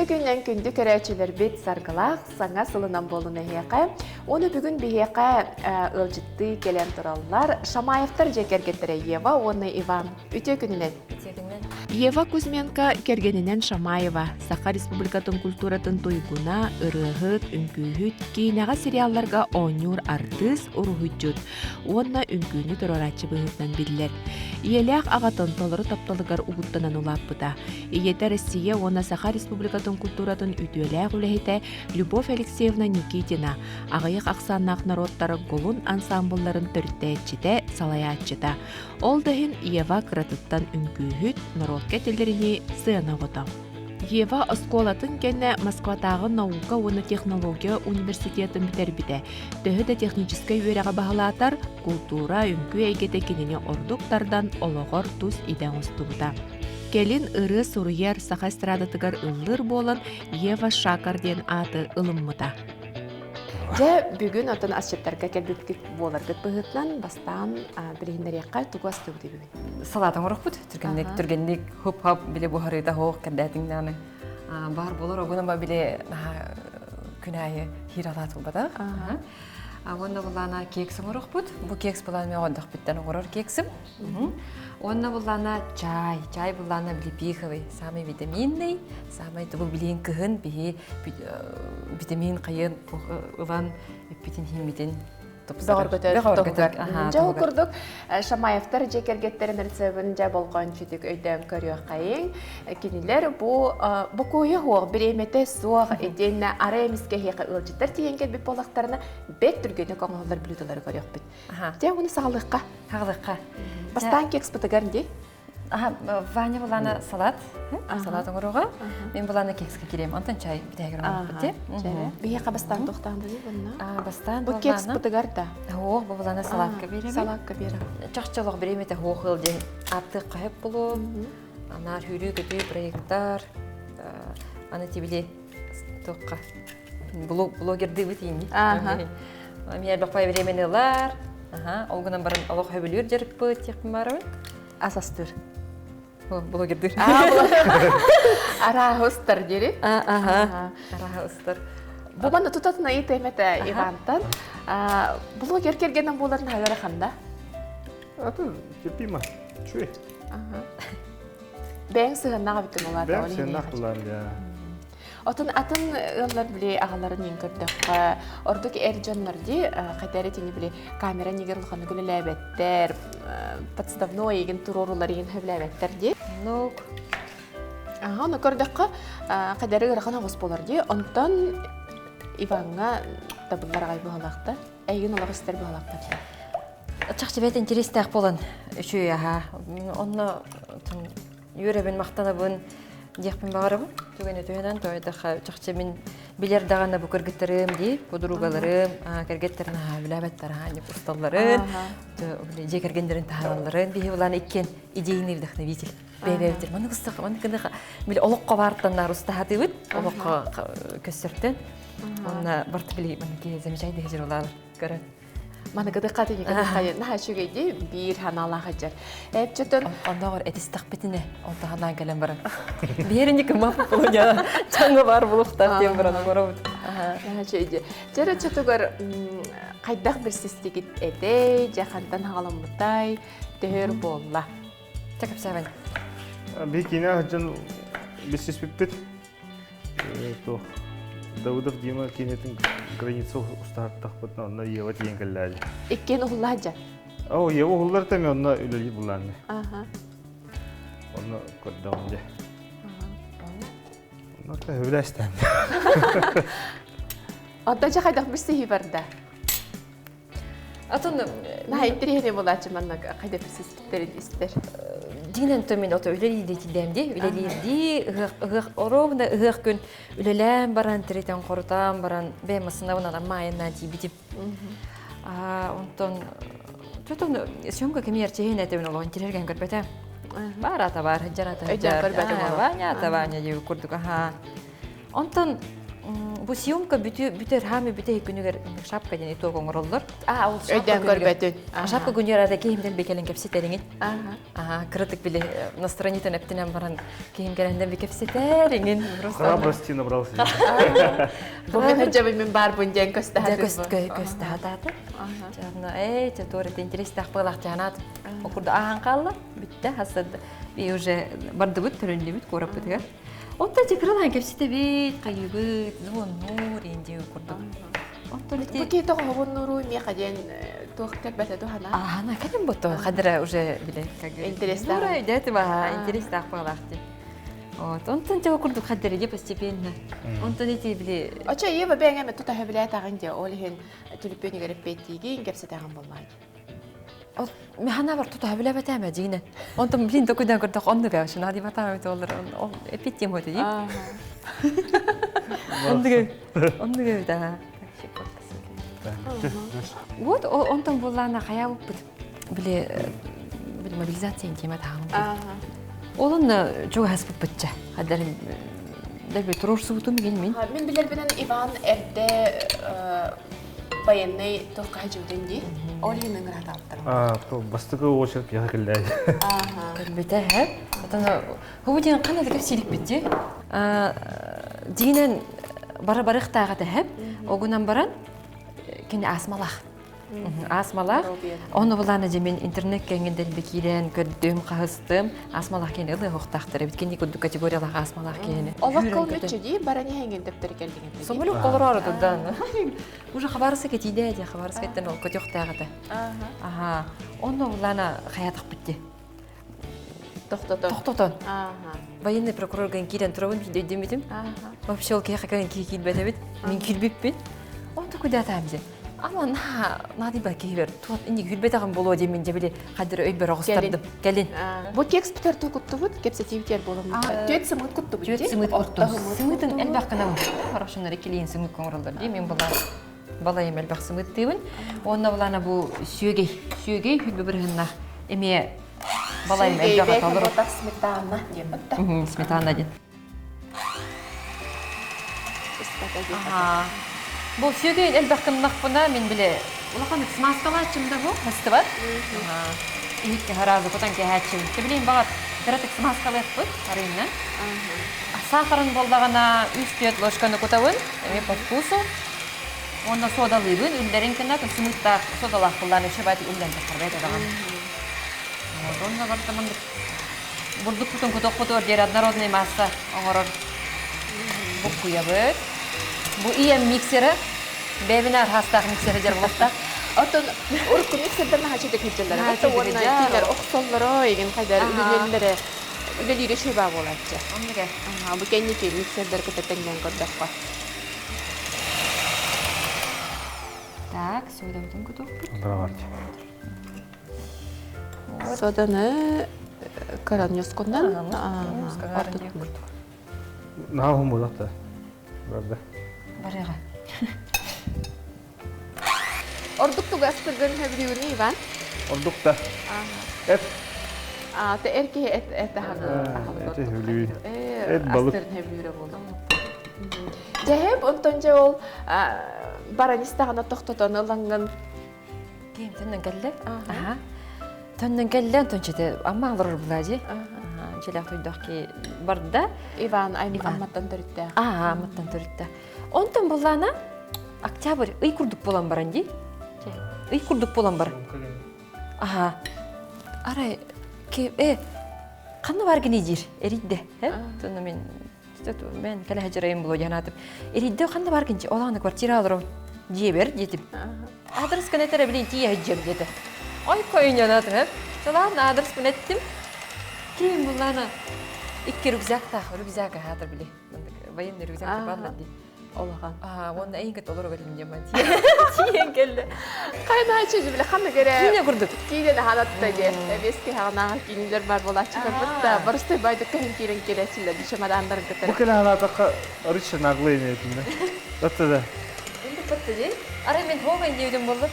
Үтүө күннэн күндү көрөөччүлэрбит саргылаах саҥа сылынан буолун эһиэхэ. Уонна бүгүн биһиэхэ ыалдьыттыы кэлэн тураллар Шамаевтар дьиэ кэргэттэрэ Ева уонна Иван. Үтүө күнүнэн! Үтүө күнүнэн! Ева Кузьменко кэргэнинэн Шамаева, Саха Республикатын культуратын туйгуна, ырыаһыт, үҥкүүһүт, киинэҕэ сериалларга оонньуур артыыс, уруһуйдьут уонна үҥкүүнү туруорааччы быһыытынан биллэр. Ийэлээх аҕатын толору тапталыгар угуттанан улааппыта. Ийэтэ Россия уонна Саха Республикатын культуратын үтүөлээх үлэһитэ Любовь Алексеевна Никитина, аҕыйах ахсааннаах норуоттар Гулун ансаамбылларын төрүттээччитэ, салайааччыта. Ол да иһин Ева кыратыттан үҥкүүһүт, норуокка этиллэринии сыана оҕото. Ева оскуолатын кэннэ Москватааҕы наука уонна технология университетын бүтэрбитэ. Төһө да техническэй үөрэҕи баһылаатар, култуура, үҥкүү эйгэтэ кинини ордук тардан олоҕор тус идэ оҥостубута. Кэлин ырыа суруйар, саха эстрадатыгар ыллыыр буолан Ева Шакар диэн ааты ылыммыта. Дьэ, бүгүн оттон асчыттарга кэлбиппит буоларгыт быһыытынан бастаан билиһиннэриэххэ тугу астыбыт бүгүн? Салат оҥорохпут. Түргэнник, түргэнник хуп-хап били буһарыыта хоох кэрдээтиҥ Баар буолар огуна били күн аайы хиир алаат булбатах. Уонна буллаана кекс оҥорохпут. Бу кекс булаан мен оҕордохпуттан оҥорор кексим. Уонна буллаана чай. Чай буллаана облепиховый. Самый витаминный, самый тубу билиин кыһын биһи витамин хайын ылан эппитин химмитин Бөҕөргөтөр туһугар. Дьэ ол курдук Шамаевтар дьиэ кэргэттэрин рецебин дьэ болҕойон өйдөөн көрүөххэйиҥ. Кинилэр бу бокуойа суох, бириэмэтэ суох итиэннэ арай эмискэ эһиэхэ ыалдьыттар тиийэн кэлбит буоллахтарына бэрт түргэнник оҥоһуллар блюдалары көрүөхпүт. Дьэ ону саҕалыахха. Саҕалыахха. Бастаан кекспытыгар дии. Аха, Ваня булана салат, салат оҥоруоҕа. Мен булана кекска кириэм. Онтон чай бүтэһигэр оҥорбут дии. Биһиэхэ бастаан туохтаан дии bunна? Бастаан Бу кекспытыгар да. Оох, бу булана салатка биэрэбин. Салатка биэрэм. Чахчы олох бириэмэтэ хоох ыл диэн ааттыах хаһып булу. Анаар хүрүү-көтүү проекттар. Аны тибили туохха блогердыыбыт иини. Миэр баппай времени ылар. Ол гынан баран олох хөбүлүүр дьарыкпыт тиэхпин барабын. Ас астыыр. Блогердыыр. Арааһы устар дири. Аха. Арааһы устар. Бу манна тутатына ыйытыам этэ Ивантан. Блогер кэргэнин буоларын хаһыара ханда? Атын терпимо. Чуй. Бэйэҥ сыһыаннаах эбиккин улаата. Бэйэм сыһыаннаах булаам дьа. Отон атын ыаллар били аҕаларын иин көрдөххө, ордук эр дьоннор дии, хайда эрэ итини били камера иннигэр улаханнык үлэлээбэттэр, подставной игин туруорулар игин сөбүлээбэттэр дии. Ну, Аха, ону көрдөххө, хайда эрэ ыарахан оҕус буолар дии. Онтон Иваҥҥа табыллар аҕай быһалаахта. Эйигин олох истэр быһалаахта. Чахчы бэт интэриэстээх буолан үчүгэй аһа. Онно үөрэбин, махтанабын диэхпин баҕарабын. Түгэни түһэнэн тоойдохха чахчы мин билэр даҕаны бу кыргыттарым дии, подругаларым, кэргэттэрин аһаа билээбэттэр аһаа деп усталларын, дьиэ кэргэннэрин таһааралларын биһи булан иккиэн идейный вдохновитель. Бэйбэбитир маны устах, маны гыныха били олоххо баартаннар устаһатыбыт, олоххо көссөртөн. Онна барты били маны замечательный хижер көрөн. Маныгыдыкка тиникадыкка наһаа үчүгэйди биир ханаалаах ыдьар. Эпчөтөн Оннооҕор этистэхпитинэ онто ханаан кэлэн баран. Биэрини кымап булуня чаңга бар булуктар диэн баран оҥоробут. Наһаа үчүгэйди. Чэрэ чотугар хайдах билсистигит этэй, дьэ хантан хаҕаламмытай, төһөр буолла. Чэ кэпсээбэн. Биир киинэ сылдьан билсиспиппит. Туох Давыдов Дима киинэтин граница устаһартахпытына онно Ева тиийэн кэллээди. Иккиэн уһуллаадьа. Оо, Ева уһуллар тэми онно үлэлии буллаанны. Аха. Онно көрдөҕүм дьэ. Онно төһөбүлээстэм. Онтон дьэ хайдах билсиһии барда? Атын Наһаа интэриэһинэй буолааччы манна хайда билсиспиттэрин истэр. Дьиҥинэн то мин ото үлэлиирдии тиийдэм дии. Үлэлиирдии ыһыах ыһыах ровно ыһыах күн үлэлээн баран тиритэн хорутаан баран бэйэм массыынабынан Амма айаннаан тиийбитим. Онтон тотон съемка кэмигэр чэһин этибин олоҕун тирэргэн көрбөтө. Баар ата бар, сылдьар ата Өйдөөн сылдьар. көрбөтүм олох. Ваня ата Ваня диэбит курдук аха. Онтон Бу съемка бүтэр хаами бүтэй күнүгэр шапка диэн итог оҥороллор. А, ол шапка Өйдөөн көрбөтүн. Шапка күнүгэр ата киһимден бекелен кэпсэтэриҥин. Аха, кыратык били настроениетын эптинэн баран киһим кэлэннэ би кэпсэтэриҥин. Храбрости набрался. Бу мин хадьабын мин баарбын диэн көстө Көстө хатаата. Чаана, эй, чэ туора интерестээх быалаах чаанаат. Окурда аахан хаалла, бүттэ, хасад би уже бардыбыт, төрүннүбүт куораппытыгар. Онтон дьэ кыралаан кэпсэтэбит, хайыыбыт, звоннуур индия курдук. Онтон ити Бу киһи тоҕоһоҕуннууруу миэхэ диэн туох кэлбэтэ туһана. Аана кэлин бото хадра уже биле как Интерестээх. Нура өйдөөтүм аха интерестээх буолаах дии. Вот онтон дьэ курдук хаддара постепенно. Онтон ити били Очо Ева бэйэҥ тута хөбүлээтаҕын дии ол иһин түлүпүөнүгэр эппиэттиигин кэпсэтэҕин буоллаҕа Механа бар тута билебетеме дьиҥинэн. Онтон блин токуйдан көрдөх оннук ээ шуна дибатаам эбит олор ол эппиттиэм хоти дии. Оннук оннук эбит аа. Вот онтон буллаана хайаабыппыт били били мобилизация тема таһаҕын. Олун чугаһаспыппытча. Хадарын дәби туруорсубутум игин мин. Мин билэрбинэн Иван эрдэ военный туохха сылдьыбытын дии. Ол иһин ыҥыратаабыттар. А, то бастакы очередь пьеха кэллээ. Кэлбитэ һэ. Отон хубу диэн ханна да кэпсииликпит дии. Дьиҥинэн бара барыахтааҕа тэһэ. Огунан баран кини астмалаах. Астмалаах. Ону булаана дьэ мин интернет кэҥин дэлби киирэн көрдүм, хаһыстым. Астмалаах киһини ылыахтаахтар эбит. Кини курдук категориялаах астмалаах киһини. Олох кыл дии баран иһэҥин дөптөр кэллиҥин. Самолет олорор да. Уже хабарыса кэтиидэ дии, хабарыскайттан ол көтүөхтээх этэ. Аха. Онно булаана хаятахпыт дии. Тохтотон. Тохтотон. Военный прокурорган киирэн турабын өйдөммүтүм. Вообще ол киһиэхэ кэлэн киһи киирбэт эбит. Мин киирбиппин. Онто кудатаам дии. Ама наһаа наадыйба киһибэр туот инник хүрбэтэҕим буолуо диэммин дьэ били хаддыр өйбөр оҕустардым. Кэлин. Бу текст бүтэр куттубут, кэпсэтиибитигэр буоламмыт. Түөт сымыыт куттубут. Түөт сымыыт куттум. Сымыытын элбэх гынабын. Хорошоннар иккилиин сымыыт оҥороллор дии. Мин була балайым элбэх сымыыттыыбын. Уонна булаана бу сүөгэй. Сүөгэй хүлбү бырыһыннаах эмиэ балайым элбэх толору. Сметана диэн батта. Сметана диэн. Бу сүөгэй элбэх гыннахпына мин били улахан смазкалааччым да бу хастыбат. Иһиккэ хараазы кутан кэһээччим. Билин баҕар кыратык смазкалыахпыт арыйынан. Сахарын буоллаҕына үс-түөрт ложканы кутабын, эмиэ по вкусу. Уонна содалыыбын, үллэрин гына сымыыттаах содалаах кыллаан өссө баайдык үллэн таххарбайт адаҕан. Онно бартаман бурдукпутун кутуохпутугар диэри однородный масса оҥорор буккуйабыт. Бу ийэм миксера, бэйэбин архаастаах миксера дьэр булуохтаах. Оттон урукку миксердэр наһаа чэйдик сылдьаллар. Уонна кинилэр охсоллоро, игин хайдар үлэлииллэрэ үлэлиирэ үчүгэй баа буолааччы. Оннуга. Бу кэнники миксердэр кытта тэҥнээн көрдөххө. Так, содабытын кутуохпут. Соданы кыранньускунан Наһаа хомуйдах Барда. Барыаҕа. Ордук тугастыргын хөбүлүүрүн Иван? Ордук да. Эт. А, те эр киһи эт эт Эт хөбүлүүр. Эт балык. Астырын хөбүлүүрэ буолуо. Дьэһэп онтон дьэ ол баранистаҕына тохтотон ылаҥҥын Киһим төннөн кэллэ. Аха. Төннөн кэллэ, онтон чете амма олорор булаа дии. Дьэлээх тойдох ки барда. Иван Амматтан төрүттээх. Аа, Амматтан төрүттээх. Онтон буллаана октябрь ый курдук буолан баран дии. Ый курдук буолан бар. Аха. Арай ки э ханна бар гини диир эрийдэ. Тонно мен мен кэлэ дьарайым було диэн Эрийдэ ханна бар гинчи олааны квартира олором дьиэбэр диэтим. Аадырыскын этэрэ билин тиийэ сылдьыам диэтэ. Ой койуньанатым эп. Чалаан аадырыспын эттим. Киин буллаана икки рюкзактаах рюкзак аһаатар били. Военный рюкзак бааллар дии. Олахан. Аа, уонна эйин кытта олору кэлим диэн тиийэн кэллэ. Хайнаачы били ханна кере. Киинэ курдук. Киинэ хаанатта диэ. Эбиэски хаанаа киинилер бар болааччылар бытта барыстай байдык кэһин киирэн киирээччилэр чемодандарын кытары. Бу кэлэ ханаатахха арычча наглый имеетинне. Датта да. Инде пытты дии. Арай мен хоға индиуден болдum.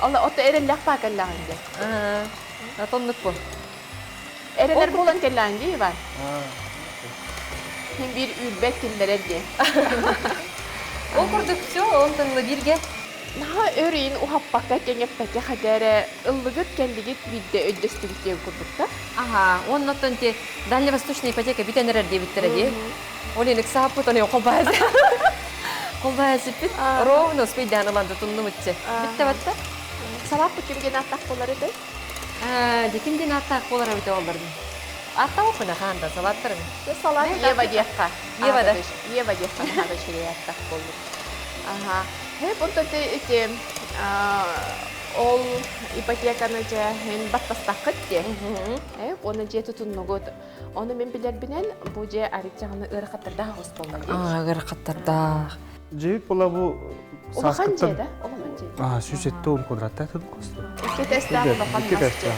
Ола ото эреллэх баа кэллэҕин дии. Тоннук бу. Эрэлэр буолан кэллэҕин дии Иван. Мин биир үүрбэт киллэрэр дии. Ол курдук все, онтон ыла бииргэ. Наһаа өр ыйын уһаппакка, кэҥэппэккэ хата эрэ ыллыгыт, кэллигит биирдэ өйдөстүбүт диэн курдук да. Аха, оннуттан ти дальневосточная ипотека бүтэн эрэр диэбиттэрэ дии. Ол иһин ыксааппыт, оны холбоһо холбоһо Ровно успейдаан ылан тутуннубутча. Бүтте батта. Салааппыт ким диэн ааттаах буолар этэй? Дьэ ким диэн ааттаах буолар эбитэ оллордун. Ааттаабаппын ахаан да салааттарын. Салаат Ева диэххэ. Ева да. Ева диэххэ наһаа да үчүгэй ааттаах буоллун. Аха. Хэп онтон ити ол ипотеканы дьэ мин баттастаххыт дии. Э, уонна дьиэ тутуннугут. Ону мин билэрбинэн бу дьиэ арыт-дьаҕаны ыарахаттардаах оҕус буолла дии. Аа, ыарахаттардаах. Дьиэбит була бу Улахан дьиэ да? Улахан дьиэ. Аа, 170 квадраттаах тут косту. Икки этээстээх улахан Икки мас дьиэ. этээстээх.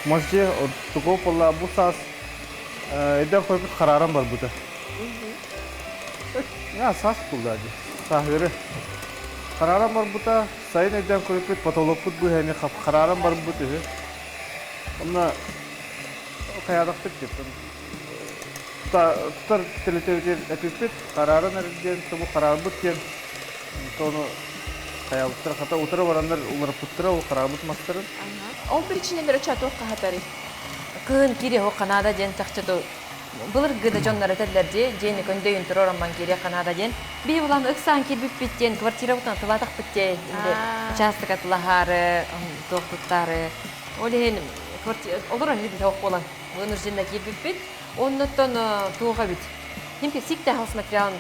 Мас дьиэ тугу була бу саас эдэр хойбут харааран барбыта. Я саас булла дии. Сааһыары. Харааран барбыта, сайын өйдөөн көрүппүт потолокпут быһа эмиэ харааран барбыт үһү. Онно хайаадахпыт дип. Тутар телетебитин эпиппит, харааран эрэр диэн, тобу хараарбыт диэн, тону хайаабыттара хата утары бараннар уларыппыттара ол хараарбыт мастарын. Ол причинелери чатуох хаһатарый? Кыһын кириэху Канада диэн чахчы былыргы да дьоннор этэллэр дии, дьиэни көндөйүн туруорамман киириэх Канада диэн. Биһи булан ыксаан киирбиппит диэн квартирабытын атылаатахпыт дии, учаастак атылаһаары, туох туттаары. Ол иһин олорон иһит оһох буолан вынужденно киирбиппит. Оннуттан туох эбит. Ким сиктээх хос материалын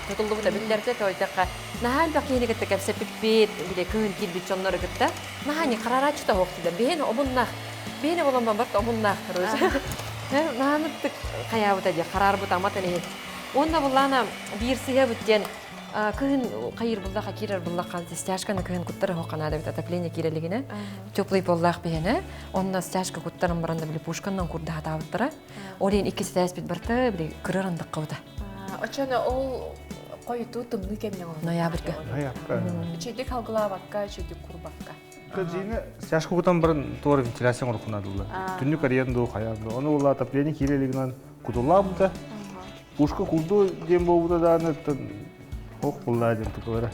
тутуллубута биллэрдэ, тоойдохха наһаа элбэх киһини кытта кэпсэппиппит, бile кыһын киирбит дьоннору кытта наһаа не харарааччы тоһуох дилер. Биһиэн омуннаах, биһиэн болон барт омуннаах, короче. Наһаныттык хайаабыта дии, хараарбыт аматын иһин. Уонна буллаана биир сыһыабыт диэн кыһын хайыр буллаха киирэр буллаха стяжканы кыһын куттар оһохханаада бит отопление киирэлигинэ теплый поллаах биһэнэ онно стяжка куттаран баран да били пушканнан курдаһатаабыттара ол иһин икки ситээспит барта били кырыр андаккабыта Очоно ол хойутуу тымныы кэмҥэ ноябрьга Үчүгдүк халгылаабакка, үчүгдүк курбакка. Дьиэни стяжка кутан баран туора вентиляция оҥороххунадылла. Түннүк арыйан дуу, хайаан дуу. Ону буолла отопление киирэ илигинэн кутуллаабыта. Пушка курду диэн буолбута даҕаны ох буллаа диэн тутулара.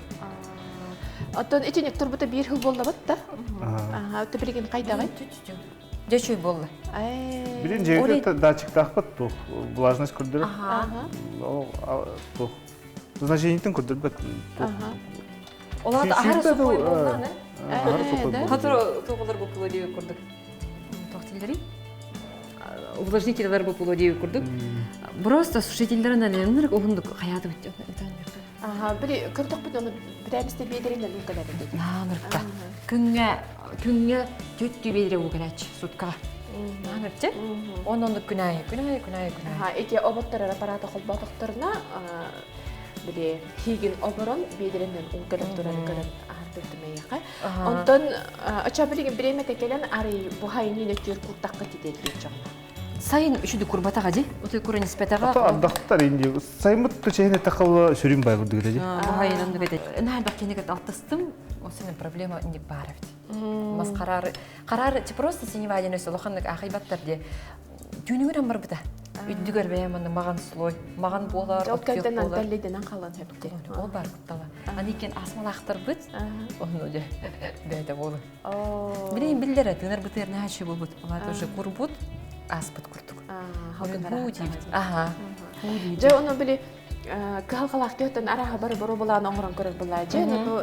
Оттон итинник турбута биир сыл буоллабыт да. Аха, өттө билигин хайдаҕый? Дьэ үчүгэй буолла. Билин дьиэгэ датчиктаахпыт туох влажность көрдөрөр. Туох значениетин көрдөрбөт. Олар аһары сухой буоллаҕына. Аһары сухой буолла. Хатыр туоҕалар боппулуо диэбит курдук. Туох дииллэрий? Увлажнительлар боппулуо диэбит курдук. Просто сушительлеринэн ынырык уһундук хайааты Аха, били көрдөхпүт ону бирээмисте биэдэринэн укалар эти. Наанырта. Күҥҥэ күҥҥэ түттүү биэдэрэ укалач суткаҕа. Наанырчы. Онон күн аайы күн аайы күн аайы күн аайы. Аха, эти оботтор аппарата холботохторуна били хигин оборон биэдэринэн укалар туран көрөн аһартырдым эйэхэ. Онтон оча билигин бириэмэтэ кэлэн арый буһайынын өттүөр куртахха титердиир дьоҥҥо. Сайын үчүдү курбатаҕа дии. Утуй куран испэтэҕэ. Ото ардахтар инди. Сайыммыт тучэһин этэ сүрүн бай курдук этэ дии. Буһайын оннук этэ. Наһаа элбэх киһини кытта алтыстым. Осенен проблема инник баар эбит. Мас хараар хараар просто синева диэн өссө улаханнык аахайбаттар дии. Түүнүгүр барбыта. Үрдүгэр бэйэм манна маҕан слой, маҕан буолар, Ол кэнтэн анталлиденан халан сөптө. Ол бар куттала. Аны иккен асмалаахтарбыт, онну дьэ бэйэтэ буолу. Билин биллэрэ тыынар бытыар наһаа буолбут. Олата уже курбут, аспыт курдук. Аха. Дьэ ону били кыһалҕалаах киһиттэн арааһа бары боруобалаан оҥорон көрөр буоллаа. Дьэ бу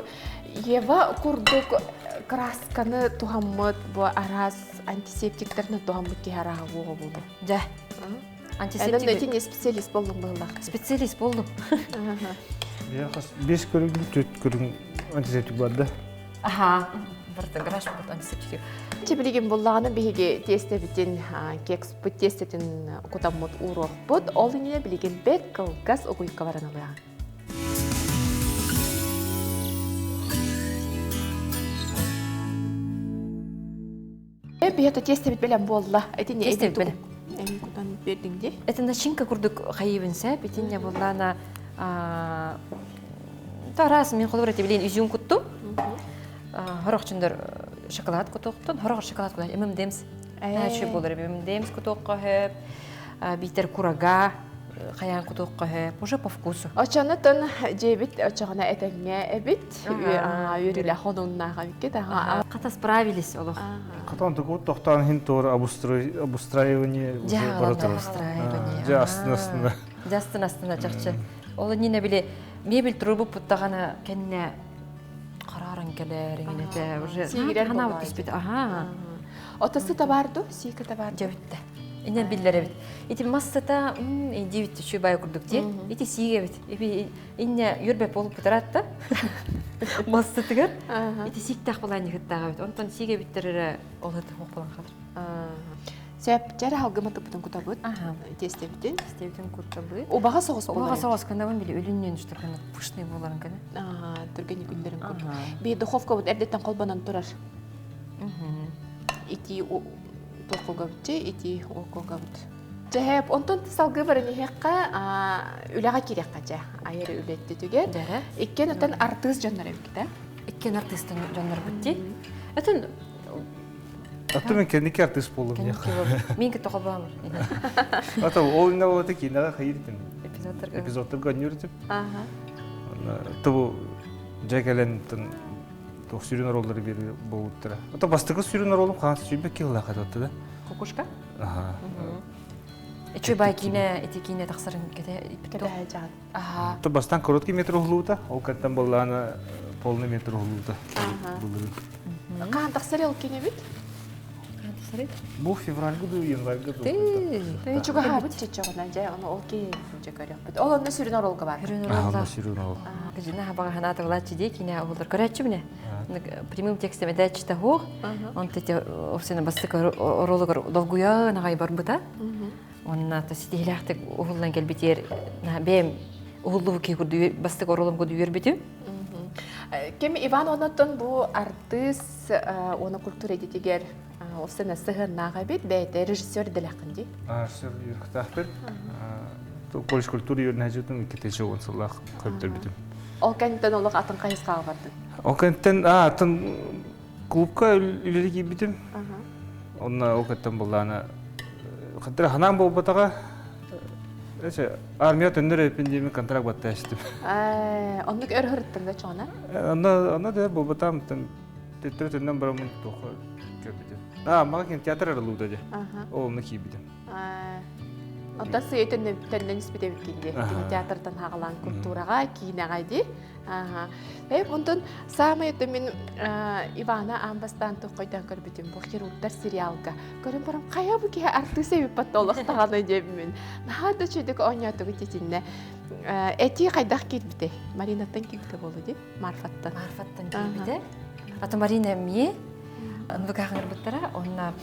Ева курдук красканы туһаммыт бу араас антисептиктэрин туһаммыт киһи арааһа буоҕа буолуо. Дьэ. Антисептик. Эн специалист боллуҥ быһылаах. Специалист боллум. Бес көрүҥ, төрт көрүҥ антисептик бар да. Аха. Барыта гараж бут антисептик. Чэ билигин буллаҕына биһиги тиэстэбитин кекспут тиэстэтин кутаммыт ууруохпут. Ол иннинэ билигин бэрт кылгас угуйка баран ылыаҕа. Биһиэхэ тиэстэбит бэлэм буолла. Итини Тиэстэбит бэлэм. Эми кутан биэрдиҥ дии. Это начинка курдук хайыбын сәп. Итинне буоллаана Тарас мин холобур этибилин изюм куттум. Хорохчундар шоколад кутуохтун, хорох шоколад кутуох ММДМС. Наачы болар ММДМС кутуохха хөп. Битер курага. хайаан кутуохха сөп, уже по вкусу. Оччонотон дьиэбит оччоҕуна этэҥҥэ эбит, үөрүүлээх хонууннаах эбиккит. Хата справились олох. Хата онтукут тохтоон иһин туора обустраивание уже бара турар. Дьэ астына астына. Дьэ астына астына чахчы. Ол иннинэ били мебель турбуппут даҕаны кэннэ харааран кэлэр иҥинэтэ уже Сиигирэр ханаабыт түспүт. Аха. Ото сыта баар ду? Сииката баар Дьэ бүттэ. Инэн биллэр эбит. Ити мас сыта диэбит үчүгэй баай курдук дии. Ити сиик эбит. Иннэ үөрбэт буолуппутаратта. Мас сытыгар. Ити сииктээх булаан ыһыттаах эбит. Онтон сиик эбиттэр эрэ ол ыты суох буолан хаалар. Сөп, дьэ халгыма туппутун кутабыт. Тиэстэбитин. Тиэстэбитин кутабыт. Убаҕа соҕус буолар. Убаҕа соҕус кынабын били өлүннүн что пышный буоларын кына. Түргэнник үллэрин курдук. Би духовкабыт эрдэттэн холбонон турар. Ити туохкугабыт ити уоккугабыт. Дьэһэп, онтон салгыы баран иһиэххэ, үлэҕэ киириэххэ дьэ, айар үлэттитигэр. Иккиэн оттон артыыс дьоннор эбиккит, Иккиэн артыыс дьоннорбут дии. Этин Атту мен кэнники артыыс буоллум Мин кытта холбоомур. Ата ол инна болоты кинаға хайыр этим. Эпизодтарга өнүр этим. Тубу дьэ кэлэн туох сүрүн оруоллары биэрии буолуттара. Ото бастакы сүрүн оруолум хаан сүүрбэ килла хататты да. Кукушка? Аха. Үчүгэй бай киинэ ити киинэ тахсарын кете Кэтэһэ Аха. То бастан короткий метр уһулуута, ол каттан боллаана полный метр уһулуута. Былырын. Хаан тахсар ол киинэбит? Бу февральга дуу, январьга дуу. Ты чугаһаабыт чеччоҕуна дьэ ону ол киһи дьэ көрүөхпүт. Ол онно сүрүн оруолга бар. Сүрүн оруолга. Сүрүн оруол. Жина хабаҕа ханаатылааччы дии кинэ оҕолор көрөөччү мине. Прямым текстом этээччи таһуох. Он тете овсена бастык оруолугар долгуйа наҕай барбыта. Онна то ситиһилээхтик уһуллан кэлбитиэр бэйэм уһуллубут киһи курдук бастык оруолум курдук үөрбүтүм. Кем Иван онотон бу артыыс уонна культура эдитигэр осына сыһыаннаах эбит бэйэтэ режиссер дэлэххин дии. Режиссер үөрөхтаахпын. Колледж культура үөрэнээччитин иккитинчи уон сыллаах көрдөрбүтүм. Ол кэнниттэн олох атын хайысхаҕа бардын. Ол кэнниттэн атын клубка үлэлии киирбитим. Онно ол кэттэн буллаана хантара ханаан буолбатаҕа эче армия төннөр эппин диэмин контракт баттаастым. Оннук өр хырыттың да чоҕуна? Онно онно да буолбатаам төттөрү төннөн бараммын туохха көрбүтүм. Аа, мага кинотеатр арыллыбыта дии. Ол онно киирбитим. Онтон сыйы төннөн испит эбиккин дии. Кинотеатртан хаҕалаан культураҕа, киинэҕэ дии. Ааха. Эп онтон саамай это мин Ивана аан бастаан тоххойдоон көрбүтүм бу хирургдар сериалга. Көрөн баран хайа бу киһи артыыс эбиппат олохтаҕана диэбимин. Наһаа да үчүгдүк оонньоотугут итиннэ. Этии хайдах киирбитэй? Маринаттан киирбитэ буолуо дии? Марфаттан. Марфаттан киирбитэ. Ата Марина эмиэ нвк Онна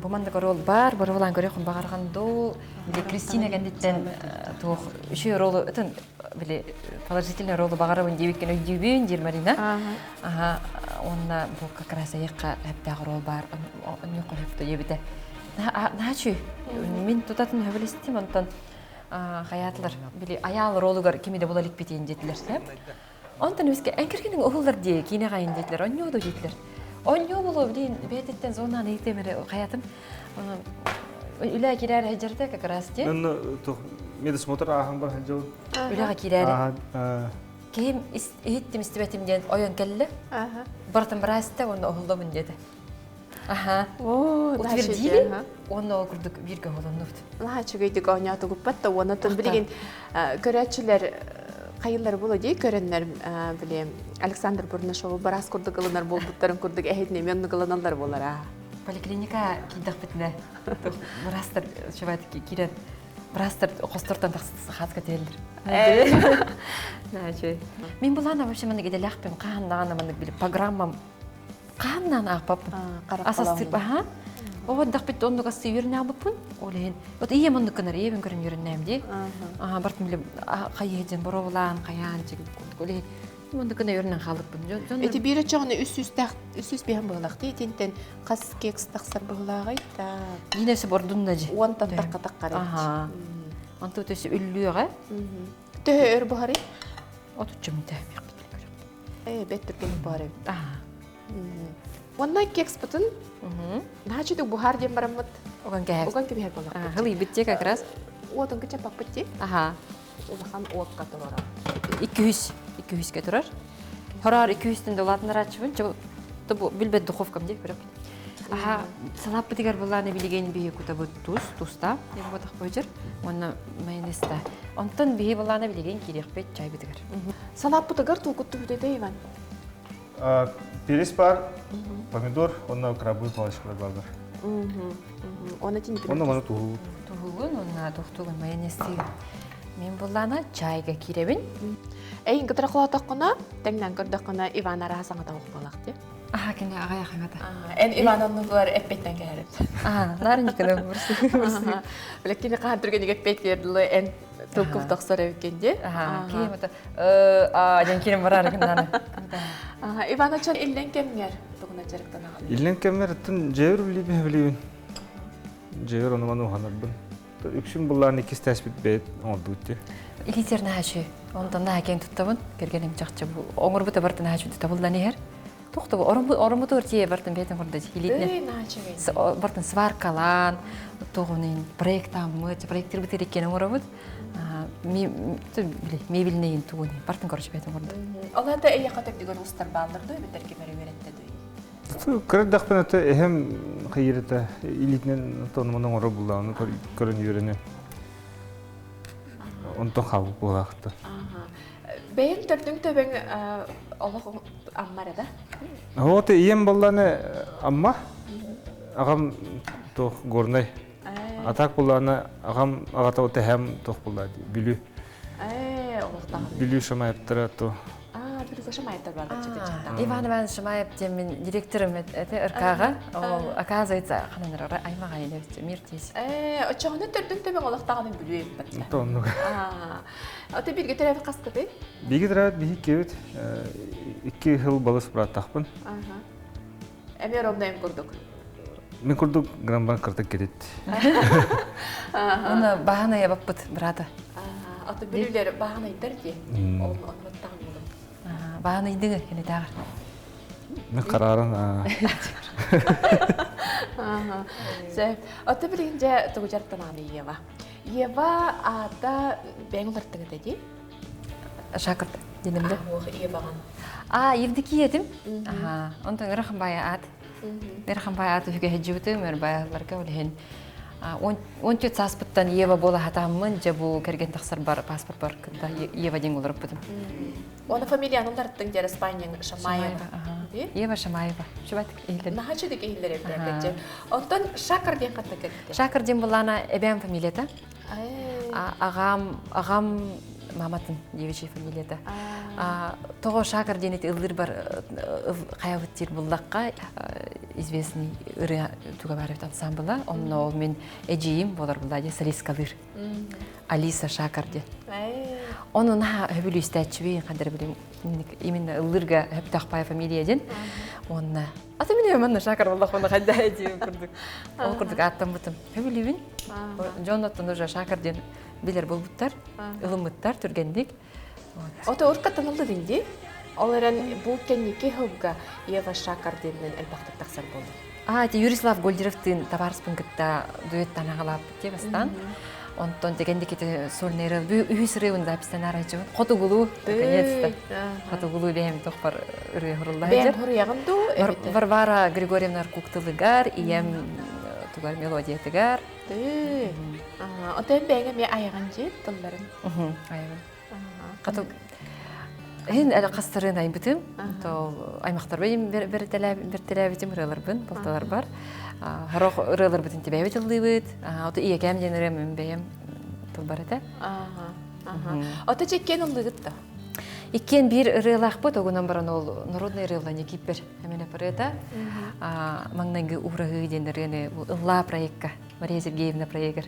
бу маннык оруол бар, боруолаан көрүөхүн баҕарҕан дуу. Били Кристина кэнниттэн туох үчүгэй оруолу ытын били положительный ролу баҕарабын диэбиккин өйдүүбүн диир Марина. Аха, уонна бу как раз айыкка хэптээх рол бар, онньуохха хөптө диэбитэ. Наачүй, мин тутатын хөбүлэстим, онтон хайаатылар, били айаал ролугар кими да була иликпитин диэтилэр. Онтон эмискэ эҥкиргиниҥ уһуллар дии, киинэ хайын диэтилэр, онньуо да диэтилэр. Онньуо болуо, билин бэйэтиттэн зонаан ыйытыам эрэ хайатым. Үлэ киирээр сылдьарда как раз дии. Онно медосмотр ааһан бар сылдьабын. Үлэҕэ киирээри. Киһим иһиттим истибэтим диэн ойон кэллэ. Барытын быраастта уонна уһуллабын диэтэ. Аха. Утвердили уонна ол курдук бииргэ уһулуннубут. Наһаа үчүгэйдик оонньоотугуппат да уонна тон билигин көрөөччүлэр хайыллар була дии көрөннөр били Александр Бурнашову бараас курдук ылынар буолбуттарын курдук эһитин эмиэ оннук ылыналлар буолара. Поликлиника киирдэхпитинэ быраастар чувак киирэн быраастар хостортон тахсыт кэтиһэллэр. Мин булаана вообще маннык идэлээхпин хаһан даҕаны маннык били программам хаһан аахпаппын. Асастыып аха. Оо дахпит оннук асты үөрэнээбиппин. Ол иһин вот ийэм оннук гынар ийэбин көрөн үөрэннээм дии. Аха бартым биле хайы дьэн боровулаан хайаан чигин курдук. Ол иһин оннук гына үөрэнэн хаалыппын. Эти биир очоҕуна үс сүүстээх үс сүүс биһэн быһылаах дии итинтэн хас кекс тахсар быһылааҕый так. Иинэ өсө бордунна дьи. Уонтан тахха таххар Аха. Онту төсө үллүөҕэ. Төһө өр буһарый? Отучча мүнтэ. Ээ, бэт түргэнник буһар эбит. Уонна кекспытын наһаа чүтүк буһар диэн бараммыт. Уган кэһэр. Уган кэбиһэр буоллахпыт. Хылыйбыт дии как раз. Уотун кычаппаппыт дии. Аха. Улахан уокка турара. 200 200-ке турар. Хороор 200-тэн долаатыннарааччыбын. Бу билбет духовкам дии көрөп. Аха, салааппытыгар булааны билигин биһи кутабыт тус, туста, диэн буотах бөжөр, уонна майонезта. Онтон биһи булааны билигин киириэхпит чайбытыгар. Салааппытыгар туукутту бүтөтө Иван? Перец бар, помидор, онно крабовый палочкалар баалар. Оны тинити. Онно маны туһугун. Туһугун, онна тухтугун майонезтигин. Мен буллаана чайга кииребин. Эйин кытара холоотоххуна, тэҥнэн көрдөххүнэ Иван араһа саҥата охпалах дии. Аха, кини аҕай ахаҥата. Эн Иван оннугар эппиттэн кэһэрин. Аа, наар никына бурсы. Биле кини хаан түргэниг эппет дылы эн тылкып тохсор эбиккен ди. Аха, кини мата э ден кирим барар гыннаны. Иван очон иллен кемгер тугуна жарыктанаҕын. Иллен кеммер тын жебир билибин билибин. Жебир ону ману ханарбын. Үксүн буллаан иккис тээспит бэйэт оҥордубут дии. Илиитигэр наһаа үчүгэй. Онтон наһаа киэҥ туттабын. Кэргэним чахчы бу оҥорбута барытын наһаа үчүгэй табыллан иһэр. Туох да ороммутугар тиийэ бартын бэйэтин курдук илиитинэн Эй, наһаа үчүгэй. Бартын сваркалаан, туоҕунун проектааммыт, проектирбит иккиэн оҥоробут. Мебельнейин тугун бартын короче бэйэтин курдук. Ол ата эйиэхэ төрдүгэр устар бааллар дуо эбэтэр ким эрэ үөрэттэ дуо? Кырдахпын ата эһэм хайырыта илиитинэн тонумун оҥоро буллаҕын көрөн үөрэнэн. Онтон хаалбыт буолаахта. Бэйэҥ төрдүҥ төбөҥ олох Амма эрэ да? Вот ийэм болланы Амма, аҕам туох Горнай. Атак булланы аҕам аҕата тэһэм туох булла Бүлүү. Бүлүү Шамаевтара то. Бүлүүгэ Шамаевтар бар Иван Иванович Шамаев диэн мин директорым это РК-га. Ол оказывается ханан аймаҕа мир тиис. Э, оччоҕуна төрдүн төбөҥ олохтоҕуна Бүлүү эбит. Тоннук. Ото бирге төрөөбүт хаскытый? Биги төрөөбүт биһи кебит икки хыл балыс бырааттахпын. Эмиэ ровно эм курдук. Мен курдук грамбан кыртык кетет. Оны баһанай баппыт брата. Ото бүлүүлэр баһанайдар ди. Ол онматтаҕын булум. Баһанайдыгы кини тааҕар. Мен карарын. Ото билигин дьэ тугу дьарыктанааны Ева. Ева аата бэйэҥ уларыттыҥ этэ дии? Шакырт диним да. Уох Еваҕын. А, Евдокия этим. Аха. Онтон ырахан баайа аат. Ырахан баайа аат үһүгэ сылдьыбытым, өр баайаларга үлэһин. 14 сааспыттан Ева буола хатааммын, дьэ бу кэргэн тахсар бар паспорт бар кытта Ева диэн уларыппытым. Оны фамилияны уларыттыҥ диэн Испанияң Шамаева. Ева Шамаева. Шубатик иһиллэр. Наһаа чудик иһиллэр эбит. Онтон Шакар диэн ханна кэлбитэ? Шакар диэн буллаана эбээм фамилията. Аҕам аҕам маматын девичья фамилията. Тоҕо Шакар диэн ити ыллыр бар хайабыт диир буллахха известный ырыа туга бар эбит ансамбла. Онно ол мин эдьиийим буолар булла диye солисткалыыр. Алиса Шакар диэн. Ону наһаа өбүлүүстээччибин хадыр билим именно ыллырга хөптөөх фамилия диэн. Уонна ата мин манна Шакар боллах хайда диэн курдук. Ол курдук ааттаммытым. Хөбүлүүбүн. Дьон оттон уже Шакар диэн билер болбуттар, ылыммыттар түргэнник. Ото уркаттан ылды динди. Ол эрэн бу кэнники хылга Ева Шакар диэнинэн элбэхтик тахсар болду. А, ти Юрислав Гольдеровтыын табаарыспын кытта дуэттан аҕалааппыт дии бастаан. Онтон дэгендикити сольный ырыа үһүс ырыабын запистан арайчыбын. Хотугулуу, наконец-то. Хотугулуу бэйэм тохпор ырыа хурулла Бэйэм хуруйаҕын дуу? Варвара Григорьевна Аркуктылыгар, ийэм тугар мелодиятыгар. Отон бэйэҥ эмиэ айаҕын дьиэт тылларын. Айаҕын. Хату Һин әлі қастырын айбытым, то аймақтарбын бертелээбитим ырыаларбын, балталар бар. Хорох ырыаларбытын тибээбит ыллыыбыт. Ото ийэкээм диэн ырыам мин бэйэм тылбар этэ. Ото чеккен ыллыгыт да? Иккиэн биир ырыалаахпыт, огунан баран ол народный ырыаллани киппер эмине ырыата. Маҥнайгы уураһыы диэн ырыаны ыллаа проекка Мария Сергеевна проегар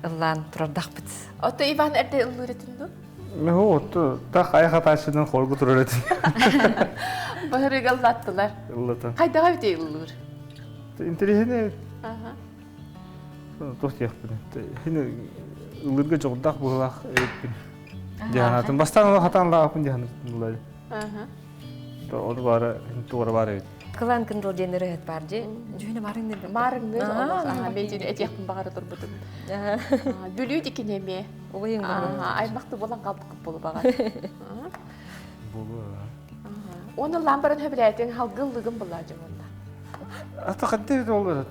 ыллаан турардахпыт. Ото Иван эрдэ ыллыыр этин дуу? Ну, отто так аяқ атаачынан хоргу турар этим. Баһырыга ыллаттылар. Ыллата. Хайдаҕа бите ыллыыр? Интеллигент. Аха. Туох диэхпин. Хин ыллырга дьоҕурдаах быһыылаах эбиппин. Дьаһанатын. Бастаан ол хатаан лааппын дьаһанатын. Аха. Ол баара, туора баар эбит. Кылаан кындыл диэн ырыаһыт баар дии. Дьүһүнэ маарыҥныыр. Маарыҥныыр олох. Бэйдин этиэхпин баҕара турбутум. Бүлүү дикини эмиэ. Убайың буолу. Аймахты буолан хаалбыккыт буолу баҕар. Болу. Оны ламбарын хөбүлээтиҥ халгыллыгын буллаа дьоҥунна. Ата ханты олор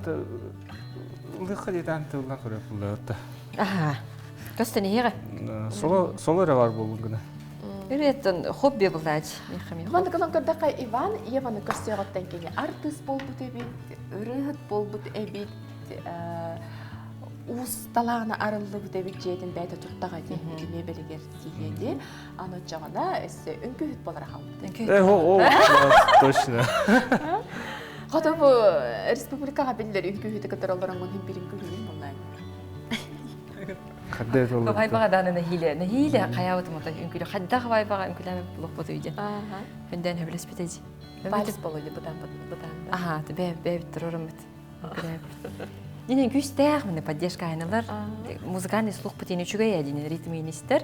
Лыха диэтан тыллан көрөр буллар. Аха. Көстөн иһиэҕэ. Соло соло эрэ бар буолун гына. Ырыаттан хобби буллаач. Маннык гынан көрдөххө Иван Еваны көрсүөҕүттэн кини артыыс буолбут эбит, ырыаһыт буолбут эбит, уус талаана арыллыбыт эбит дьиэтин бэйэтэ туттаҕа дии миэбэлигэр тиийиэ дии. Аны оччоҕуна өссө үҥкүүһүт буолара хаалбыт. Э, о, точно. Хоту бу республикаҕа биллэр үҥкүүһүтү кытары олороҥҥун иһин биир үҥкүүһүгүн буллаан. Хабайбаҕа дааны нэһиилэ нэһиилэ хайаабытым ото үҥкүүлэ хайдах хабайбаҕа үҥкүүлээбит булуохпут үйден. Хүндэн хөбүлэспит эдь. Вальс болуйду бытаан бытаан. Аха, бээ бээ туруруммут. Үҥкүүлээбит. Динен күүстээх міне поддержка айналар. Музыкальный слух бутин үчүгэй динен ритминистер.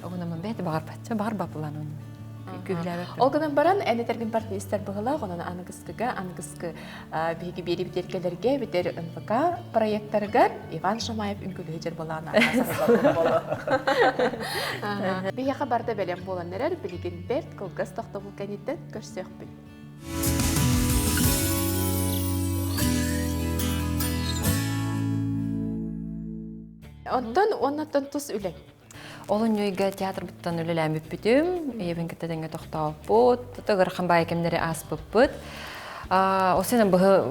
Огунаман бэйти бағарбатча бағарбапылан оны. Ол гынан баран эн этэргин партнистер быһылаах, онон аныгыскыга, аныгыскы биһиги биэри битиэркэлэргэ битэр НВК проекттарыгар Иван Шамаев үҥкүүлүһү дьэр былаана Биһиэхэ барда бэлэм буолан эрэр, билигин бэрт кылгас тохтобул кэнниттэн көрсүөхпүт. Онтон уоннаттан тус үлэҥ. Олунньуйга театрбыттан үлэлээн бүппүтүм. Ийэбин кытта тэҥҥэ тохтооппут. Ыарахан баайы кэмнэри ааспыппыт. Осенен быһы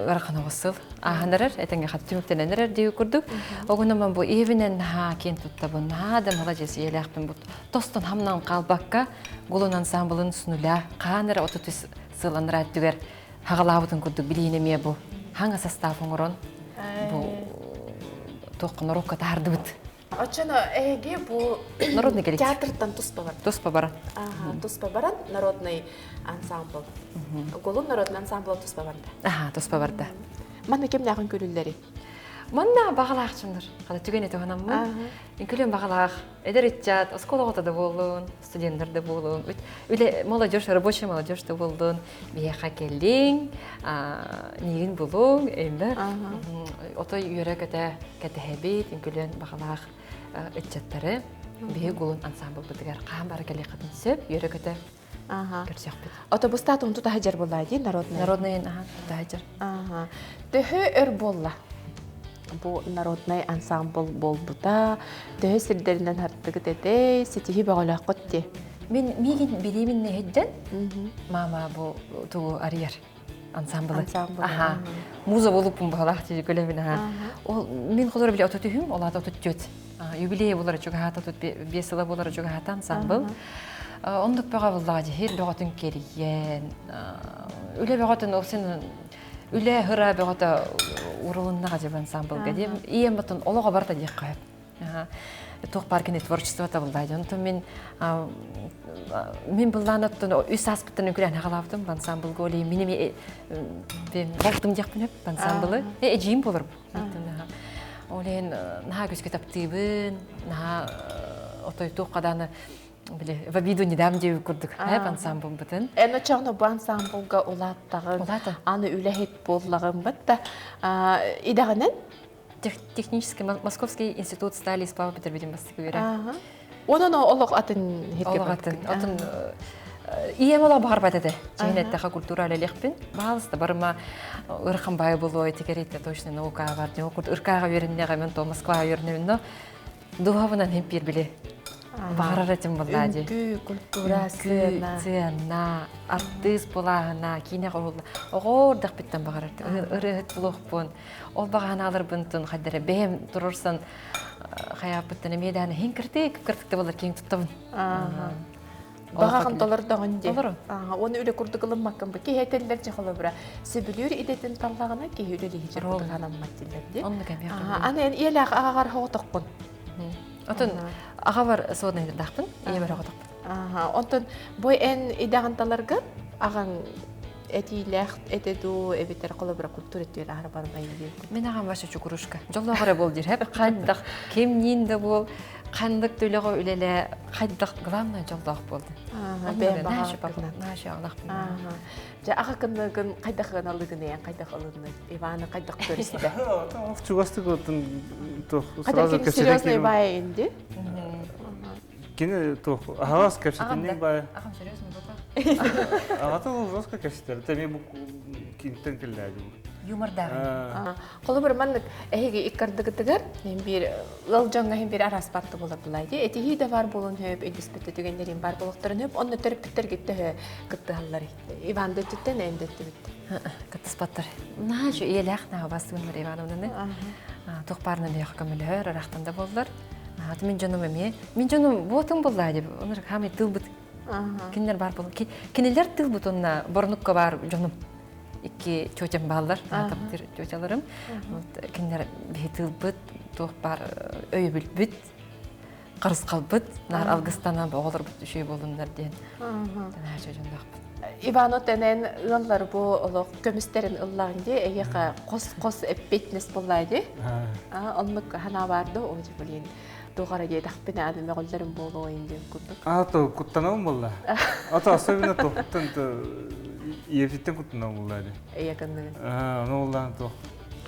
ыарахан оҕус сыл ааһан эрэр, этэҥҥэ хат түмүктэнэн эрэр дии курдук. Огунаман бу ийэбинэн наһаа киэн туттабын, наһаа да маладьыас ийэлээхпин бу тостон хамнан хаалбакка гулун ансамблын с нуля хаан эрэ 33 сыл анараа өттүгэр хаҕалаабытын курдук билиин эмиэ бу хаҥа состав оҥорон бу туохха норуокка таһардыбыт. Оччоно эһиги бу Народный коллектив. театртан туспа баран. Туспа баран. Ага, туспа баран народный ансамбл. Голун народный ансамбл туспа барда. Аха, туспа барда. Манна кимнээҕин көрүллэри? Манна баҕалаахчыннар. Хата түгэн этэ Үҥкүлүн баҕалаах эдэр ыччат, оскуола оҕото да буоллун, студенттар да буоллун, үлэ молодежь, рабочая молодежь да буоллун, биһиэхэ кэллиҥ, миигин булуҥ, эйбэ отой үөрэ-көтө кэтэһэбит, үҥкүлүөн баҕалаах ыччаттары биһи гулун ансамблбытыгар хаһан бары кэлиэххитин сөп, үөрэ-көтө көрсүөхпүт. Отобустаат онту таһыдьар буолла дии народный. Народный таһыдьар. Төһө өр буолла? Бу народный ансамбл буолбута, төһө сирдэринэн хартыгыт этэй, ситиһи бөҕөлөөххүт дии. Мин миигин билиимин нэһидден мама бу тугу арыйар ансамблы. Аха. Муза болуппун баһалаах тизи көлөбүн аха. Ол мин холор биле отут үһүм, ол ата 34. Юбилей болар чугаһата тут 5 сыла болар чугаһата ансамбл. Оннук бөҕө буллаҕа дьиһир бөҕөтүн кэрийэн, үлэ бөҕөтүн ол син үлэ хыра бөҕөтө урулуннаҕа дьэ ансамблга диэм. Ийэм батын олоҕо барта диэххэ сөп. Туох баар кини творчество табыллаа дьон. Онтон мин мин быллаан оттон үс ааспыттан үҥкүлээн хаҕалаабытым ансамблга ол мин эми балтым диэхпин өп ансамблы. Эдьиийим буолар. Ол иһин наһаа күскэ таптыыбын, наһаа отой туох хадааны били в обиду не дам диэбит курдук хэп ансамблбытын. Эн очоҕно бу ансамблга улааттаҕын, аны үлэһит буоллаҕын бытта идэҕинэн Технический Московский институт стали и сплава бүтэрбитим бастакы үөрэ. Онон олох атын хирге Олох атын. Атын ийэм олох баҕарбат этэ. Чиһин эттэхэ культура үлэлиэхпин. Баалыста барыма ырхан бай болуой тикеритте точно наука бар. Ыркаға үөрэннэҕэ мен то Москваға үөрэнэбин но Духовынан химпир били. Баҕарар этим буоллаа дии. Үҥкүү, культура, сыана. Сыана, артыыс булааһына, киинэ оҕолор оҕо ордахпыттан баҕарар. Ырыаһыт булуохпун. Ол баҕаһынааларбын хайдара бэйэм турурсан хайааппыттан эмиэ дааны хин кыртык кыртык да болар киэҥ туттабын. Баҕаҕын толордоҕун дии. Толору. Уонна үлэ курдук ылыммаккын бу киһи этэллэр дьэ холобура сөбүлүүр идэтин таллаҕына киһи үлэлиһи курдук анаммат дииллэр дии. Оннук эмиэ. Аны эн ийэлээх аҕаҕар оҕотоххун. Отон аҕабар суодайдаахпын, ийэбэр оҕотохпун. Онтон бу эн идэҕин таларгар аҕаҥ этиилээх этэ дуу эбэтэр холобура культура өттүгэр аһара барбай диэн. Мин аҕам вообще чукурушка. Дьоллоох эрэ буол диир. Хайдах кимниин да буол. Ханнык төлөҕө үлэлээ хайдах главное дьоллоох буолду. Бэйэм баҕалаахпын. Дьэ аҕа кынныгын хайдах ыаналыгын эйэн хайдах ылынны? Иваны хайдах көрүстэ? Чугастык отун сразу серьезный бай инди. Кини туох аһаҕас кэпсэтинник бай. Аҕам серьезный буолла. Аҕата ол жестко кэпсэтэр. Тэми бу кинтен кэллээди бу. Юмордаах. Холобур маннык эһиги иккардыгытыгар биир ыал дьоҥҥо иһин биир араас баатты буолар булай дии. Этиһии да бар буолун хөп, өйдөспүттэ түгэннэрин бар буолуохтарын хөп, онно төрөппүттэргит төһө кыттыһаллар. Иван да өттүттэн, эн да өттүбүт. Кыттыспаттар. Наһаа ийэлээх наһаа бастыгыннар Ивановнаны. Туох баарынан миэхэ көмөлөһөр, ыраахтан да буоллар. Мин дьонум эмиэ. Мин дьонум буотун буллаа деп. Онор хаамай тылбыт. Кинилер бар бол. Кинилер тылбыт онна борнукка бар дьонум. Икки тетям бааллар, таптыр тетяларым. Вот кинилер биһи тылбыт, туох бар өйөбүлбүт, харысхалбыт, наар алгыстанан оҕолорбут үчүгэй буолуннар диэн. Наһаа дьонноохпут. Ивано тэнэн ыаллар бу олох көмүстэрин ыллаан ди эйиэхэ хос-хос эппитнес буллаа ди. Оннук ханаа барды о блин туохара диэтэхпинэ аны мөҕүллэрим буолуо диэн курдук. А то куттанабын буолла. А то особенно туохтан ийэбититтэн куттанабын буолла ди. Ийэ кынныгын. Ону буллаан туох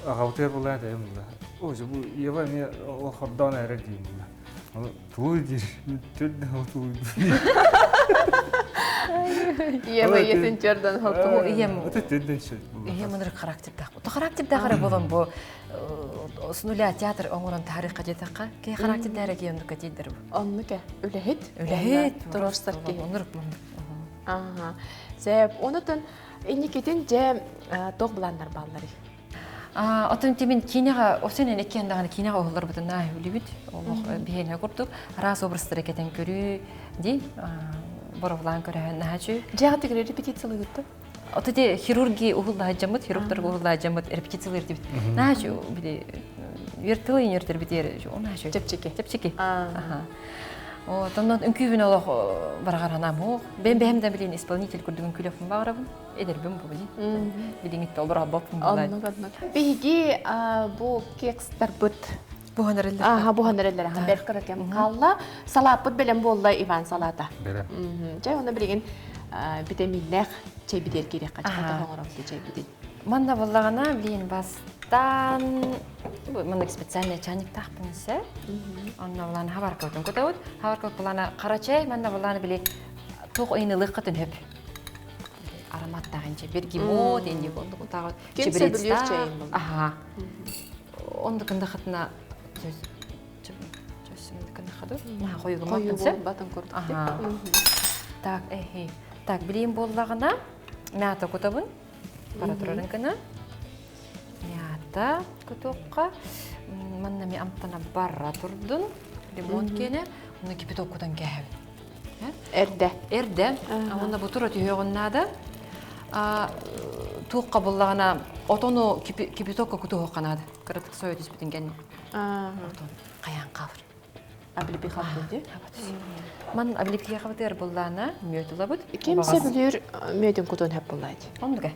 аҕабытыгар буллаан этэйим булла. О бу Ева эмиэ ол хордоон эрэр диим булла. Ону тугуй диир төрдөн ол тугуй Ийэм ийэтин төрдөн ол ийэм Это төрдөн сөп. Ийэм ынырык характердаах. То характердаах эрэ буолан бу с нуля театр оҥорон тарихка диэтэххэ киһи характердаах эрэ киһи оннукка тиийдэр бу. Оннук э үлэһит. Үлэһит. Туруорсар киһи. Оннук муннук. Ага. Сеп, онутун инникитин дьэ туох былааннар баалларый? Отон тимин киинэҕэ осенен иккиэн даҕаны киинэҕэ уһулларбытын наһаа үлүбүт. Олох биһиэнэ курдук араас образтары кэтэн көрүү ди боровлаан көрөһөн наһаа үчүгэй. Дьиэҕэ тигри репетициялыгыт Ото те хирурги уһуллаһадьаммыт, хирургтарга уһуллаһадьаммыт репетициялыыр дибит. Наһаа үчүгэй били вертылы инертер битиэр наһаа үчүгэй. Чэпчэки. Чэпчэки. Аха. Вот, онон үҥкүүбүн олох бараҕар санаам суох. Бэйэм бэйэм да билин исполнитель курдук үҥкүүлэхпин баҕарабын. Эдэрбин бу били. Билиҥҥиттэ олорор боппун булаат. Оннук оннук. Биһиги бу кекстарбыт Буһан эрэллэр. Аха, буһан эрэллэр. Аха, бэрт кыра кэм хаалла. Салааппыт бэлэм буолла Иван салаата. Бэлэм. Чэй, онно билигин витаминнээх чэйбитигэр киириэххэ. Чахата оҥорон чэйбитин. Манна буоллаҕына, билигин бастаан маннык специальный чайниктаахпын сэ. Онно булаан хабаркабытын кутабыт. Хабаркабыт булаана хара чэй, манна булаана били туох ыйынылыахха түнһөп. Ароматтаах инче бергемот инди болдук утааҕыт. Ким сөбүлүүр чэйин булла. Аха. Онда хатына Хойуу буолбатын курдук. Так, эхи. Так, билиим буоллаҕына, мята кутабын. Бара турарын гына. Мята кутуохха. Манна ми амтана барра турдун. Лимон киэнэ. Уну кипяток кутан кээһэбин. Эрдэ. Эрдэ. Уонна бу тура түһүөҕүн наада. Туохха буллаҕына отону кипятокка кутуһуохха наада. Кыратык сойо түспүтүн кэннэ. Отон хайаан хаалар. Облепиха дии. Ман облепиха бытыар буллаана мүөт ылабыт. Ким сөбүлүүр мүөтүн кутун хөп буллаат. Оннуга.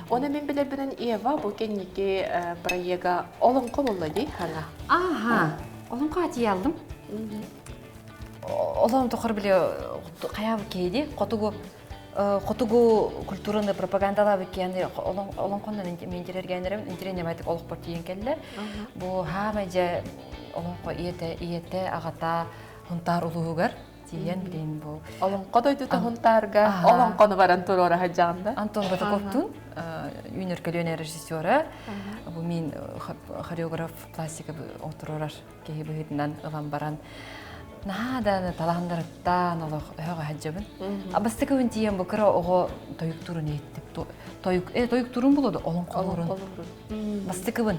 Оны мен билэрбинэн Ева бу кэнники проега олоҥхо булла дии хана. Аха. Олоҥхо атияллым. Олоҕум тухары били хайаабыт киһи дии хотугу хотугу культураны пропагандалаабыт киһи олоҥхоннон интириэргээннэрим интириэннэмэтик олохпор тиийэн кэллэ. Бу хаамай дьэ олоҥхо ийэтэ ийэтэ аҕата Хунтаар улууһугар тиийэн билин бу Олоҥхо дойдута Хунтаарга олоҥхону баран туруора сылдьаҕын да Антон Батаковтуун үүнэр көлүөнэ режиссера бу мин хореограф пластика отурорар киһи быһыытынан ылан баран наһаа да талааннарыттан олох өһөҕө сылдьабын. Бастакыбын тиийэн бу кыра оҕо тойуктуурун иһиттим. Тойук, тойуктуурун булуоду олоҥхолуурун. Бастакыбын.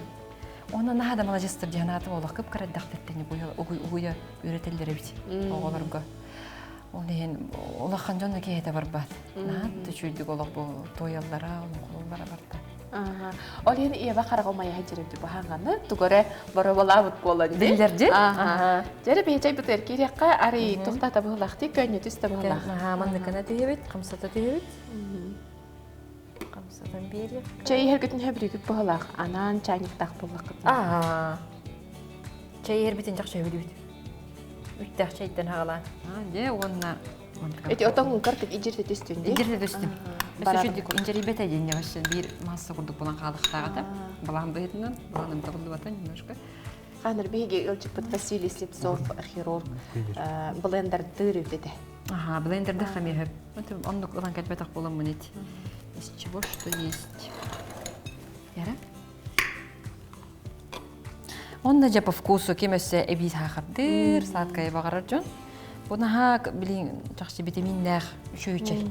Онно наһаа да маладьыстар диэн аатым олох кып-кыра эрдэхтэттэн угуйа үөрэтэллэр эбит оҕолорго. Ол иһин улахан дьон киһитэ барбат. Наһаа да үчүгүйдүк олох бу туойаллара, олоҥхолууллара барда. Ол иһин Ева хараҕа умайа сылдьар баһаҥаны тугу эрэ боруобалаабыт буолан дии. Биллэр дии. Дьэрэ биһи бытыар киириэххэ арый тухтата быһылаах дии көөнньүтүс да быһылаах. Аха манныкына түһэбит, хамсата түһэбит. Хамсатан биэриэх. Чэй иһэргитин хөбүрүүгүт быһылаах. Анаан чайниктаах буоллаххыт. Аа. Чэй иһэрбитин чахчы хөбүлүүбүт. Үттээх чэйтэн хаҕалаан. Дьэ уонна Эти отон картык иджирте түстүн ди. Иджирте түстүм. Өссө инжерибет диэн вообще биир масса курдук булан хаалыктааҕыта. Балаан быһытынан, баланым табыллыбата немножко. Ханыр биһиги ылчыппыт Василий Слепцов хирург блендердыр үтете. Ага, блендерде хамиһып. Оннук ылан кэлбэтэх буоламмын ит. Из чего что есть. Яра? Онно дьэ по вкусу ким өссө эбии саахардыыр, сладкайы баҕарар дьон. Бу наһаа билин чахчы витаминнээх үчүгэй чэй.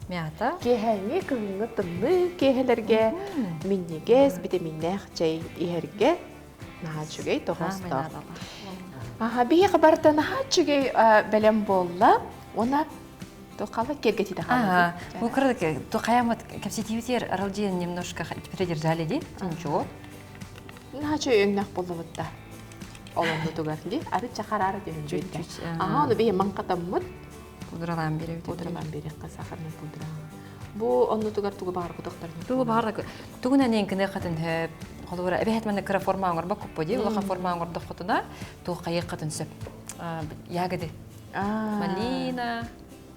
Мята. Киэһээҥҥи кыһыҥҥы тымныы киэһэлэргэ минньигэс витаминнээх чэй иһэргэ наһаа үчүгэй тоҕоостоох. Аха, биһиэхэ барыта наһаа үчүгэй бэлэм буолла. Уонна Тухала кергетите Ага. Бу кырдык тухаямыт кэпсэтиибитигэр аралдьыйан немножко придержали ди. Ничего. Наһаа өҥнөх буллубутта. Олоннутугар ди. Ары чахараары түһүн бүйтэ. Аха, ону биһи маҥхатаммыт. Пудралаан беребит. Пудралаан берекка сахарный пудра. Бу оннутугар тугу баҕар кутахтарын. Тугу баҕар тугунан эҥкини хатын хөп. Холобура эбэһэт манна кыра форма оҥорбок куппу ди. Улахан форма оҥордоххутуна туох хайыаххатын сөп. Ягоды. Малина,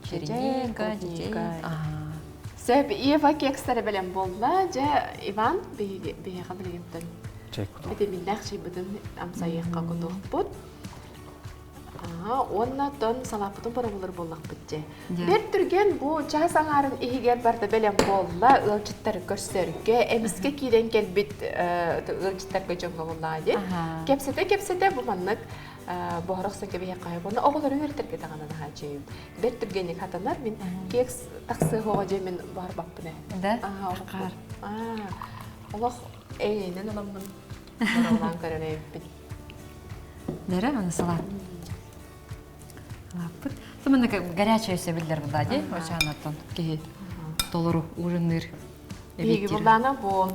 черника, клубника. Сөп, Ева кекстары бэлэм буолла. Дьэ, Иван, биһиэхэ билигинтэн витаминнээх чайбытын амсайыахха кутуохпут. Уонна тон салааппытын боробулар буоллахпыт дьэ. Бэрт түргэн бу чаас аҥаарын иһигэр барда бэлэм буолла. Ыалдьыттары көрсөргө, эмискэ киирэн кэлбит ыалдьыттарга дьоҥҥо буоллаҕа дии. Кэпсэтэ-кэпсэтэ бу маннык буһара охсон кэбиһиэххэ уонна оҕолору үөрэтэргэ даҕаны наһаа үчүгэй бэрт түргэнник хатанар мин кекс тахсыаһоҕо дьэ мин буһарбаппын ээ да хаар олох эйэнэн ыламмын баралаан көрөр эбиппин Дэрэ, аны салат. Салаппыт. Туманна горячая өссө биллэр булла дии, очаанаттан киһи толору ужинныыр. Биһиги буллаана бу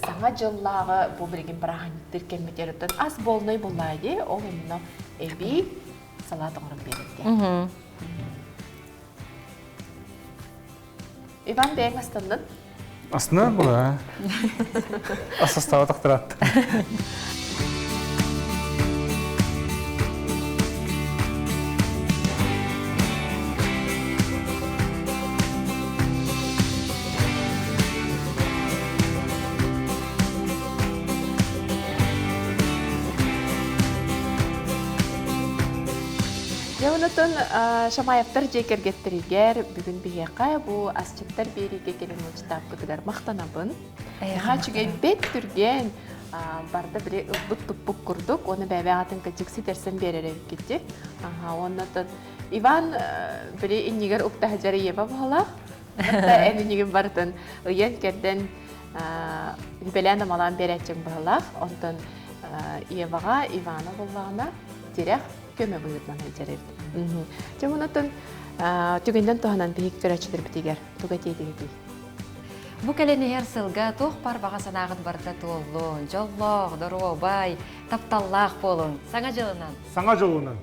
Саҥа дьыллааҕы бу билигин бырааһынньыктыыр кэммитигэр оттон ас буолнай буллаа дии, ол онно эбии салаат оҥорон биэрэргэ. Иван бэйэҥ астыннын? Астына була. Ас астаба тахтыраат. Дьэ, онтон Шамаевтар дьиэ кэргэттэригэр бүгүн биһиэхэ бу асчыттар биэриигэ кэлэн ыалдьыттаабыккытыгар махтанабын. Наһаа үчүгэй бэт түргэн барда били ылбыт туппук курдук уонна бэйэ атын кырдьык ситэрсэн биэрэр эбиккит Аха уонна Иван били иннигэр укта сылдьар Ева буолалаах. Эн иннигин барытын ыйан-кэрдэн үбэлээн-амалаан биэрээччиҥ быһалаах. Онтон Еваҕа Ивана буоллаҕына тирэх көмө быһыытынан сылдьар эбит. Дьэ онтон түгэнинэн туһанан биһиги көрөөччүлэрбитигэр тугу этиэтигитий? Бу кэлэн иһэр сылга туох бар баҕа санааҕыт барыта туоллун, дьоллоох, доруобай, тапталлаах буолуҥ. Саҥа дьылынан! Саҥа дьолунан!